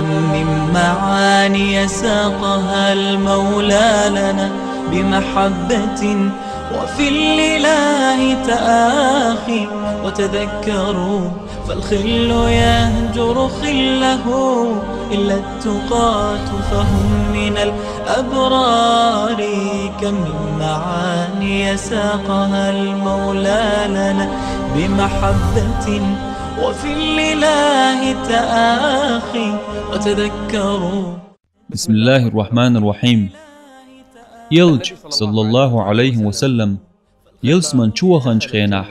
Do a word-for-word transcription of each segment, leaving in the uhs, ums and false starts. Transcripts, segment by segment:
من معاني ساقها المولى لنا بمحبة، وفي الإله تآخي. وتذكروا فالخل يهجر خله إلا التقاة فهم من الأبرار. كم من معاني ساقها المولى لنا بمحبة، وفي الإله تآخي. وتذكروا. بسم الله الرحمن الرحيم. Элча, саллаллаху алейхи ва саллам, ялсамани чу ваханчу хенахь,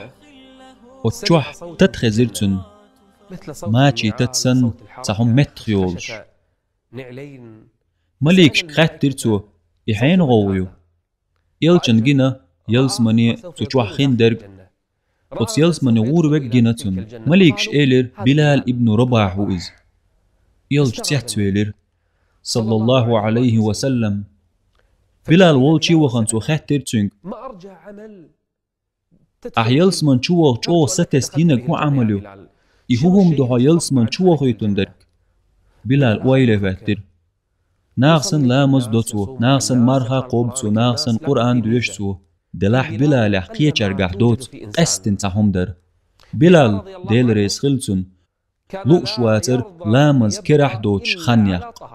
оцу чохь тата хезира цунна, мачийн тата санна, цхьа хӀума меттах йолуш. Маликашка хаьттира цо: «И хьенан гӀовгӀа ю?» Элчана гина ялсамане, цу чохь хиндерг. Оцу ялсамане гӀур верг гина цунна. Маликаша элира: «Билал ибн Рабах ву иза». Элча цецвелира, саллаллаху алейхи ва саллам. Билал волчу вахана, цо хаьттира цуьнга: «Ахь ялсамани чу ваха чӀогӀа сатесна йинарг хӀун Ӏамал ю? И хӀун хӀума ду хьо ялсамани чу вохуьйтун дерг?» Билал ойла а хӀоьттира. Наха санна ламаз до цо, наха санна марха кхобу цо, наха санна Къуръан доьшу цо. Делахь Билалехь кхечаьргахь доцу къаьсттина цхьа хӀума дара. Билал, Дела реза хила цунна, лууш вацара ламаз керахь доцуш хан яккха.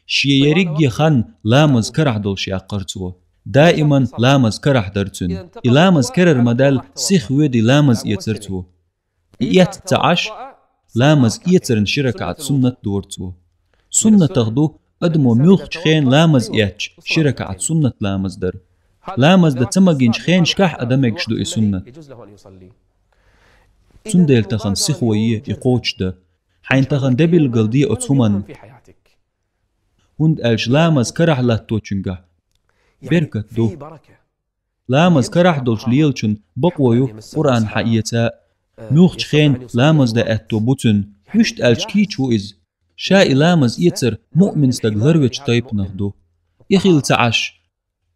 Шен ерриге хан ламаз карахь долуш яккхара цо. Даиман ламаз карахь дара цуьнан. И ламаз керар ма даьлла, сиха воьдий ламаз эцара цо. И эцна ца Ӏаш, ламаз эцаран ши ракаӀат суннат дора цо. Суннатах ду адамо муьлххачу хенахь ламаз эцча ши ракаӀат суннат ламаз дар. Ламаз дан ца магинчу хенашкахь а дан мегаш ду и суннат. Цундела тахана сихо е и кхочушдан. Хьайна тахана де билгал де оцу хӀуманна. ХӀунда аьлча ламаз карахь латточуьнгахь беркат ду. Ламаз карахь долуш лелачун бакъо ю Къуръан хьаэца а, муьлххачу хенахь ламаз дан аьтто бу цуьнан, вуьшта аьлча кийча ву иза. Ша и ламаз эцар муъмин стаг ларвечу тайпанах ду. И хилла ца Ӏаш,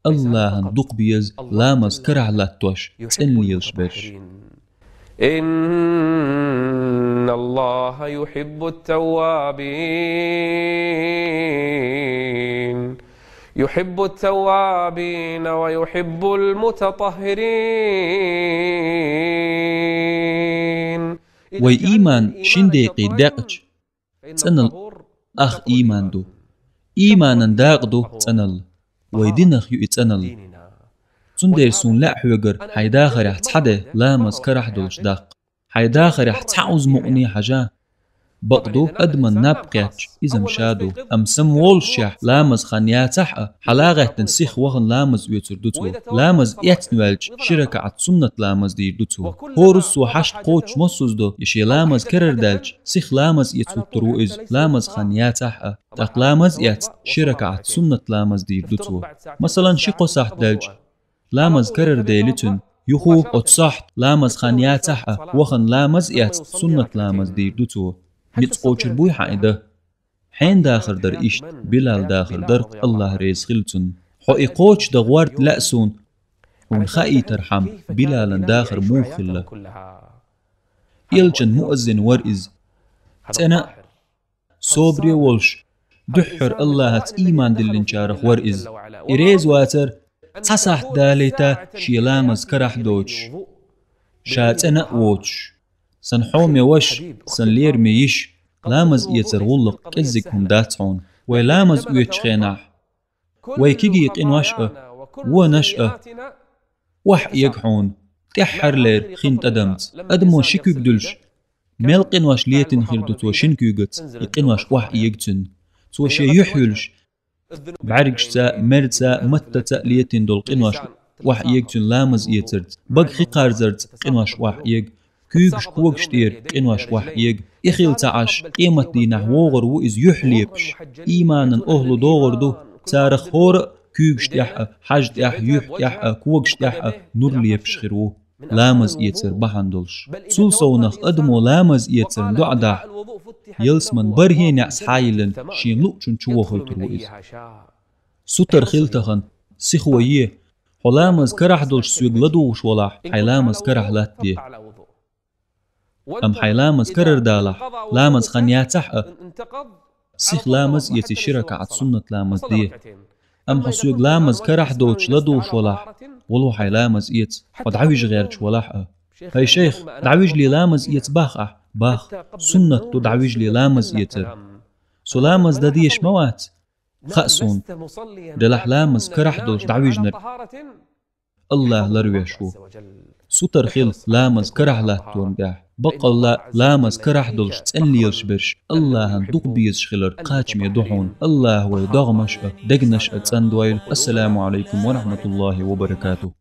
Аллахьан дукха беза ламаз карахь латтош, цӀена лелаш берш. إن الله يحب التوابين، يحب التوابين ويحب المتطهرين. Вай ийман шин декъе декъча, цӀаналла ах ийман ду. Ийманан дакъа ду цӀаналла. Вай динах ю и цӀаналла. Цундела суна лаьа хьоьгара хьайн дахарехь цхьа де ламаз карахь долуш даккха. Хьайн дахарехь цхьа уза мукъане хьажа. Бакъ ду, адаман наб кхетча, иза-м ша ду. Амма самаволушшехь ламаз хан яцахь а, хьала а гӀеттина сиха вахана ламаз оьцур ду цо. Ламаз эцна ваьлча, ши ракаӀат суннат ламаз дийр ду цо. ХӀоруссо хьашт кхочуш массуза до, и шен ламаз карар даьлча, сиха ламаз эца хӀуттур ву иза, ламаз хан яцахь а. ТӀаккха ламаз эцна, ши ракаӀат суннат ламаз дийр ду цо. Масалан, ши-кхо сахьт даьлча, ламаз карар дели цуьнан, юха оцу сахьт ламаз хан яцахь а, вахана ламаз эцна, суннат ламаз дийр ду цо. Ницкъ кхочур буй хьан и дан? Хьенан дахар дара иштта? Билал дахар дара, Аллахь реза хила цунна. Хьо и кхочушдан гӀорта лаьа суна, хьуна хаийтархьама, Билалан дахар муха хилла. Элчан муаззин вара иза. ЦӀена а, собаре а волуш, дуьххьара Аллахьаца ийман диллинчарах вара иза. И реза вацара, цхьа сахьт далийта шен ламаз карахь доцуш, ша цӀена а воцуш. Сан хьоме ваша, сан лераме йиша, ламаз эцар гӀуллакх кӀеззиг хӀума дац хьуна. Вай ламаз оьцучу хенахь, вай кегий къинош а, вонаш а охьаэга хьуна, тӀаьххьарлера хин тӀадамца. Адамо ши куьг дуьллуш, мел къинош летийна хир ду цо шина куьйгаца, и къинош охьаэга цуьнан. Цо шен юьхь юьллуш, бӀаьргашца, мерца, маттаца летийна долу къинош охьаэга цуьнан ламаз эцарца, бага хи кхарзарца къинош охьаэга, куьйгаш когаш тӀера къинош охьаэга. И хилла ца Ӏаш, къематан дийнахь вогӀур ву иза юьхь лепаш. Ийманан охӀла догӀур ду, царах хӀора а куьйгаш тӀехь а, хьаж тӀехь, юьхь тӀехь а, когаш тӀехь а нур лепаш хир ву. Ламаз эцар бахьана долуш. Цул совнах адамо ламаз эцарна доӀа дахь, ялсаман бархӀе неӀ схьайиллина шен луъучун чу вохуьйтур ву иза. Сутара хила тахана, сихо е, хьо ламаз карахь долуш соьга ладугӀуш валахь, хьайн ламаз карахь латтаде. Амма хьай ламаз карардалахь, ламаз хан яцахь а, сиха ламаз эца, ши ракаӀат суннат ламаз де. Амма хьо соьга ламаз карахь долчу ладугӀуш валахь, вало хьай ламаз эца, хьо дӀавижа гӀерташ валахь а. ХӀай шайх, дӀавижале ламаз эца бах ахь? Бах. Суннат ду дӀавижале ламаз эцар. Со ламаз дан дезаш ма вац? Хаьа суна. Делахь ламаз карахь долуш дӀавижнарг АллахӀ ларвеш ву. Сутара хила ламаз карахь латторна тӀехь. Баккъалла а ламаз карахь долуш цӀена лелаш берш АллахӀан дукха безаш хилар кхачаме ду хьуна. АллахӀа вай догӀмаш а, дегнаш а цӀандойла. Ассаламу Ӏалайкум ва рахьматуллахӀи ва баракатухӀ.